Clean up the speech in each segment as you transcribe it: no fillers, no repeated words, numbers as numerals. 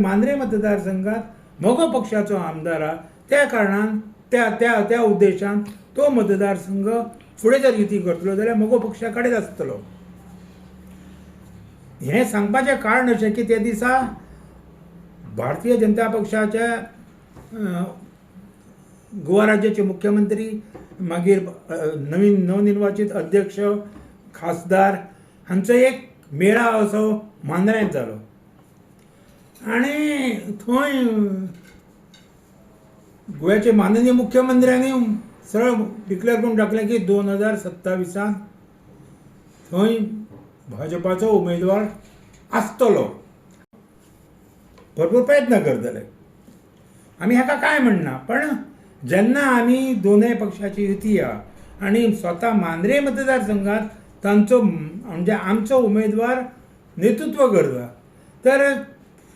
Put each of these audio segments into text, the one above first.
मांद्रे मतदारसंघात मगो पक्षाचो आमदार आहा, त्या कारणान त्या त्या त्या उद्देशान तो मतदारसंघ फुडें जर युती करतलो जाल्यार मगो पक्षा कडेन आसतलो. हें सांगपाचें कारण अशें की त्या दिसा भारतीय जनता पक्षाच्या गोवा राज्याचे मुख्यमंत्री, मागीर नवीन नवनिर्वाचित अध्यक्ष, खासदार हांचो एक मेळावो असो मांद्र्यांत जालो आनी थंय गोव्याचे माननीय मुख्यमंत्र्यांनी सरळ डिक्लेअर करून टाकलें की 2027 थंय भाजपाचो उमेदवार आसतलो. भरपूर प्रयत्न करतले, आमी हाका कांय म्हणना, पण जेन्ना आमी दोनूय पक्षाची युती आहा आनी स्वता मांद्रे मतदारसंघात तांचो म्हणजे आमचो उमेदवार नेतृत्व करता, तर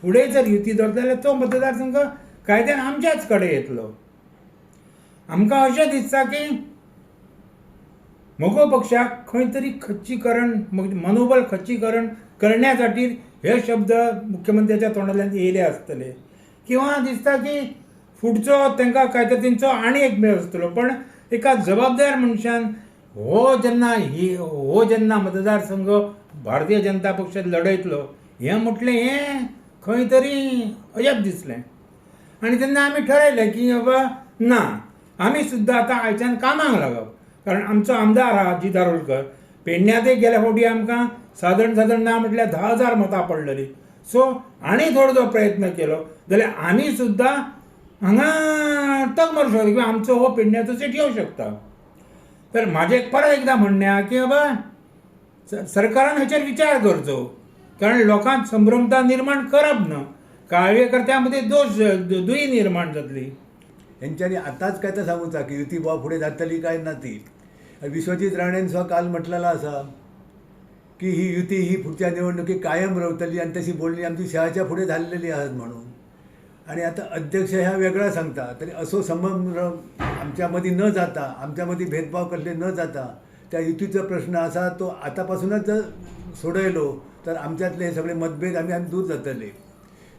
फुडें जर युती दवरता जाल्यार तो मतदारसंघ कायद्यान आमच्याच कडेन येतलो. आमकां अशें दिसता की मगो पक्षाक खंय तरी खच्चीकरण, मनोबल खच्चीकरण करण्या खातीर हे शब्द मुख्यमंत्र्याच्या तोंडांतल्यान येयले आसतले, किंवा दिसता की फुडचो तांकां काय तर तेंचो आनी एक मेळ आसतलो. पण एका जबाबदार मनशान हो जेन्ना हो जेन्ना मतदारसंघ भारतीय जनता पक्ष लढयतलो हें म्हटलें हें खंय तरी अजाप दिसलें. आनी तेन्ना आमी ठरयलें की बाबा ना, आमी सुद्दां आतां आयच्यान कामाक लागप, कारण आमचो आमदार आहा जीत आरोलकर, पेडण्यातय गेल्या फावटी आमकां सादारण सादारण ना म्हटल्यार 10,000 मतां पडलेलीं. सो आनी थोडो जो प्रयत्न केलो जाल्यार आमी सुद्दां हांगा तग मारूं शकता किंवा आमचो हो पेडण्याचो सीट येवं शकता. तर म्हाजें परत एकदां म्हणणें आहा की बाबा सरकारान हेचेर विचार करचो, कारण लोकांक संभ्रमता निर्माण करप ना, कार्यकर्त्यां मदीं दोश दुयी निर्माण जातली. हेंच्यांनी आतांच काय तर सांगूचा की युती बुवा फुडें जातली काय ना ती. विश्वजीत राणेन सुद्दां काल म्हटलेलां आसा की ही युती ही फुडच्या निवडणुकीक कायम रावतली आनी तशी बोलणी आमची शहाच्या फुडें झालेली आहात म्हणून. आनी आतां अध्यक्ष ह्या वेगळा सांगता, तरी असो संभ्रम आमच्या मदीं न जाता, आमच्या मदीं भेदभाव कसले न जाता त्या युतीचो प्रश्न आसा तो आतांपासूनच जर सोडयलो तर आमच्यांतले हे सगळे मतभेद आमी आमी दूर जातले.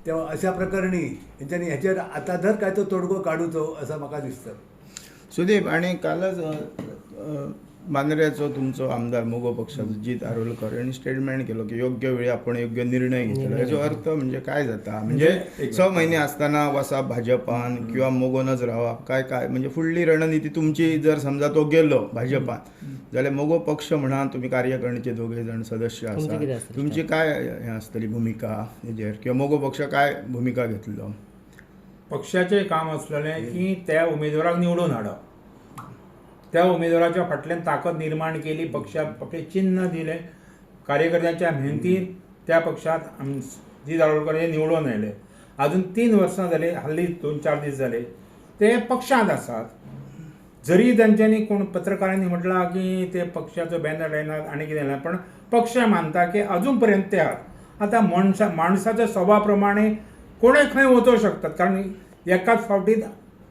तेव्हा अशा प्रकरणी हेंच्यांनी हेचेर आतां धर काय तो तोडगो काडूचो असो म्हाका दिसता. सुदीप, आनी कालच मांद्र्याचो तुमचो आमदार मगो पक्षाचो जीत आरोलकर यांनी स्टेटमेंट केलो की योग्य वेळी आपण योग्य निर्णय घेतलो. हेचो अर्थ म्हणजे काय जाता, म्हणजे 6 महिने असताना वसा भाजपान किंवा मगोनच रावप काय काय, म्हणजे फुडली रणनिती तुमची जर समजा तो गेलो भाजपान जाल्यार मगो पक्ष म्हणा तुमी कार्यकारिणीचे दोघे जण सदस्य आसा, तुमची काय हें आसतली भुमिका हेजेर, किंवा मगो पक्ष काय भुमिका घेतलो? पक्षाचें काम आसलेलें की त्या उमेदवाराक निवडून हाडप, त्या उमेदवाराच्या फाटल्यान ताकद निर्माण केली, पक्षाक आपलें चिन्ह दिलें, कार्यकर्त्यांच्या मेहनतीन त्या पक्षांत जीत आरोलकर हे निवडून आयले. अजून 3 वर्सां जाली, हाल्ली 2-4 दीस जाले ते पक्षांत आसात. जरी तांच्यांनी कोण पत्रकारांनी म्हटलां की ते पक्षाचो बॅनर लायनात आनी कितें ना, पण पक्ष मानता की अजून पर्यंत ते आहात. आतां माणसाच्या स्वभावा प्रमाणे कोणूय खंय वचूंक शकतात, कारण एकाच फावटीत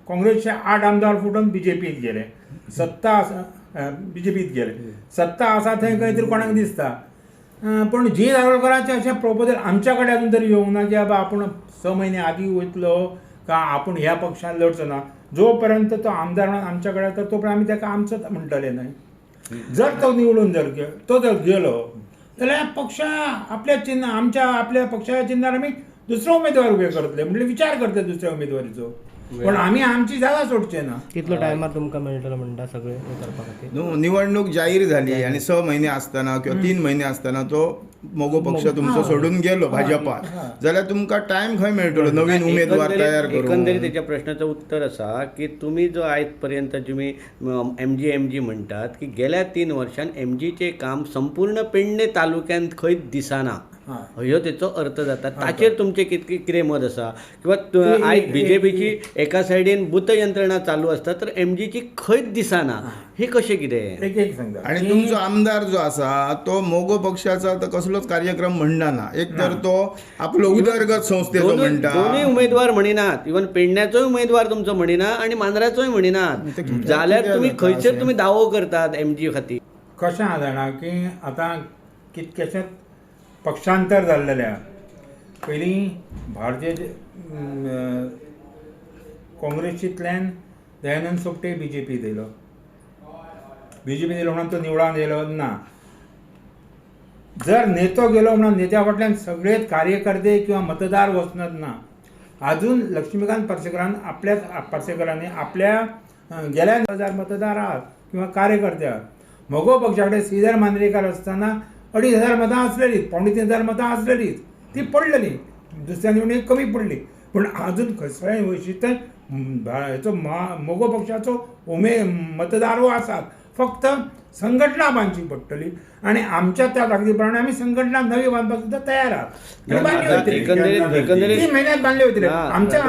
काँग्रेसचे 8 आमदार फुटून बीजेपीत गेले, सत्ता आसा बीजेपीत गेले, सत्ता आसा थंय खंय तरी कोणाक दिसता. पूण जीत आरोलकराचें अशें प्रपोजल आमच्या कडेन अजून तरी येवंक ना की बाबा आपूण 6 महिने आदीं वयतलो का आपूण ह्या पक्षान लढचो ना. जो पर्यंत तो आमदार म्हणून आमच्या कडेन आसा तो पर्यंत आमी ताका आमचोच म्हणटले न्हय. जर तो निवडून जर तो जर गेलो जाल्यार पक्षा आपल्या चिन्ह आमच्या आपल्या पक्षाच्या चिन्हार आमी दुसरो उमेदवार उबे करतले, म्हणजे विचार करतले दुसऱ्या उमेदवारीचो, पण आमी आमची जागा सोडचे ना. कितलो टायमार तुमकां मेळटलो म्हणटा सगळें करपा खातीर? न्हू, निवडणूक जाहीर झाली आणि 6 महिने असताना किंवा 3 महिने असताना तो मगो पक्ष तुमचो सोडून गेलो भाजपात, जाल्यार तुमकां टायम खंय मेळटलो नवीन उमेदवार तयार करूंक? एकंदरीत तेच्या प्रश्नाचो उत्तर आसा की तुमी जो आयज पर्यंत तुमी एम जी म्हणटात की गेल्या 3 वर्षान एम जीचें काम संपूर्ण पेडणे तालुक्यांत खंयच दिसना, ह्यो तेचो अर्थ जाता. ताचेर तुमचें कितें मत आसा? किंवा आयज बीजेपीची एका सायडीन बूथ यंत्रणा चालू आसता तर एम जीची खंयच दिसना, हे कशें कितें? एक एक सांगता. आणि तुमचो आमदार जो आसा तो मगो पक्षाचा तर कसलोच कार्यक्रम म्हणना ना, एक तर तो आपलो उदरगत संस्थेचो म्हणटा, दोनूय उमेदवार म्हणिनात, इवन पेडण्याचोय उमेदवार तुमचो म्हणिना आनी मांद्र्याचोय म्हणिनात, जाल्यार तुमी खंयचेर तुमी दावो करतात एम जी खातीर? कशें आहा जाणा की आतां कितकेशेच पक्षांतर जाल्लेलें आहा. पयलीं भारतीय काँग्रेसींतल्यान दयानंद सोपटे बीजेपी येयलो, बीजेपी येयलो म्हणून तो निवडून येयलो ना. जर नेतो गेलो म्हणून नेत्या फाटल्यान सगळे कार्यकर्ते किंवा मतदार वचनत ना. अजून लक्ष्मीकांत पार्सेकरान आपल्या पार्सेकरांनी आपल्या गेल्या 1000 मतदार आहात किंवा कार्यकर्ते आहात. मगो पक्षा कडेन श्रीधर मांद्रेकार आसतना 2500 मतां आसलेलीं, 2,750 मतां आसलेलीं, ती पडलेली दुसऱ्या निवडणुकेक कमी पडली. पूण अजून खंयसर वयशी हेचो मगो पक्षाचो मतदारो आसात. फक्त संघटना बांदची पडटली आनी आमच्या त्या ताकदी प्रमाणे आमी संघटना नवी बांदपाक सुद्दां तयार आहात. 3 म्हयन्यात बांदले वयतले आमच्या,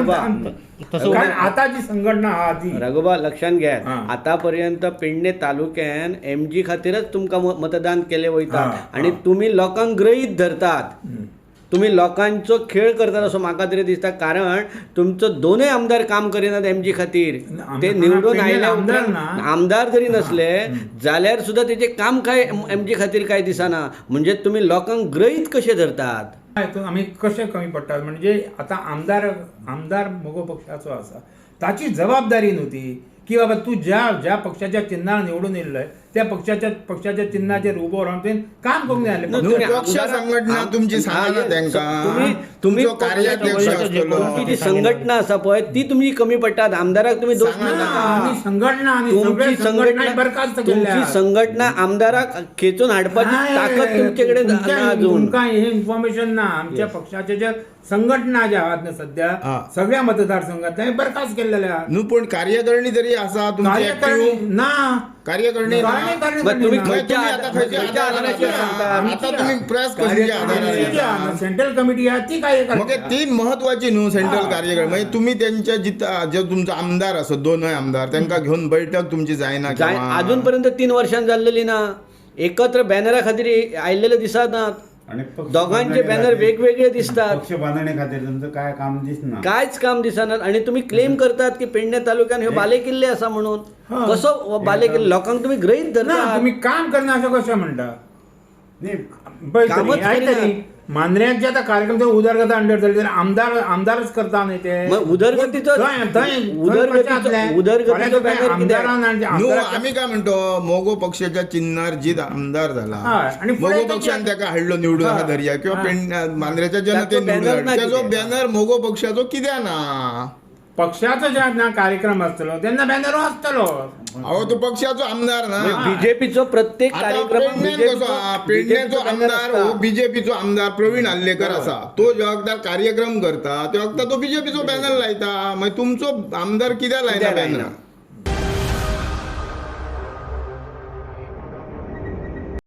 कारण आतां जी संघटना आहा ती. राघोबा लक्षात घेयात, आतापर्यंत पेडणे तालुक्यान एमजी खातीरच तुमकां मतदान केलें वयता आनी तुमी लोकांक गृहीत धरतात, तुमी लोकांचो खेळ करतात असो म्हाका तरी दिसता. कारण तुमचो दोनूय आमदार काम करिनात एमजी खातीर. ते निवडून आयले उपरांत आमदार जरी नसले जाल्यार सुद्दां तेजें काम काय एमजी खातीर काय दिसना. म्हणजे तुमी लोकांक गृहीत कशे धरतात? आमी कशे कमी पडटात म्हणजे आतां आमदार आमदार मगो पक्षाचो आसा, ताची जबाबदारी न्हू ती की बाबा तूं ज्या ज्या पक्षाच्या चिन्हार निवडून येयल्लो त्या पक्षाच्या चिन्हाचेर उबो रावन तुवें काम करूंक जाय आसलें. पक्ष संघटना तुमची सांगा तांकां, तुमचो कार्याध्यक्ष आसतलो, तुमची संघटना आसा पळय ती तुमची कमी पडटात. आमदाराक तुमी दोश आनी संघटना आनी संघटना बरखास्त केल्ल्या, तुमची संघटना आमदाराक खेचून हाडपाची ताकद तुमचे कडेन ना अजून. तुमकां हें इन्फॉर्मेशन ना. आमच्या पक्षाचे जे संघटना ज्या आहात न्हू सद्या सगळ्या मतदारसंघांतल्यान बरखास्त केल्लेले आहात न्हू. पूण कार्यकारिणी तरी आसा तुमची ना? कार्यकारिणी सेंट्रल कमिटी आहा ती मग ती महत्वाची न्हू सेंट्रल कार्यकारिणी. म्हणजे तुम्ही त्यांच्या जिता जे तुमचो आमदार आसा दोनूय आमदार तांकां घेवन बैठक तुमची जायना अजून पर्यंत 3 वर्षां जाल्लेली ना. एकत्र बॅनरा खातीर आयिल्लेले दिसनात, दोगांचे बॅनर वेगवेगळे दिसतात. पक्ष बांदणे खातीर तुमचं काय काम दिसना, कांयच काम दिसना. आनी तुमी क्लेम करतात की पेडणे तालुक्यान ह्यो बालेकिल्ले आसा म्हणून. कसो बालेकिल्ले? लोकांक तुमी गृहीत धरता, तुमी काम करना अशें कशें म्हणटा? मांद्र्यांचे आतां कार्यक्रम जर उदरगत अंडर जाली जाल्यार आमदार आमदारच करता न्ही ते. उदरगतीचो उदरगतीचो आमदारान आमी काय म्हणतो, मगो पक्षाच्या चिन्हार जीत आमदार जाला, मगो पक्षान ताका हाडलो निवडून आसा धरया, किंवा मांद्रेच्या जनतेन निवडून हाडलो, तेजो बॅनर मगो पक्षाचो कित्याक ना? पक्षाचो जेन्ना कार्यक्रम आसतलो तेन्ना बॅनर आसतलो. अहो तो पक्षाचो आमदार ना, बीजेपीचो प्रत्येक कार्यक्रम पेडण्याचो आमदार हो बीजेपीचो आमदार प्रवीण आर्लेकर आसा, तो ज्या वखदार कार्यक्रम करता त्या वखदार तो बीजेपीचो बॅनर लायता. मागीर तुमचो आमदार कित्याक लायना बॅनर?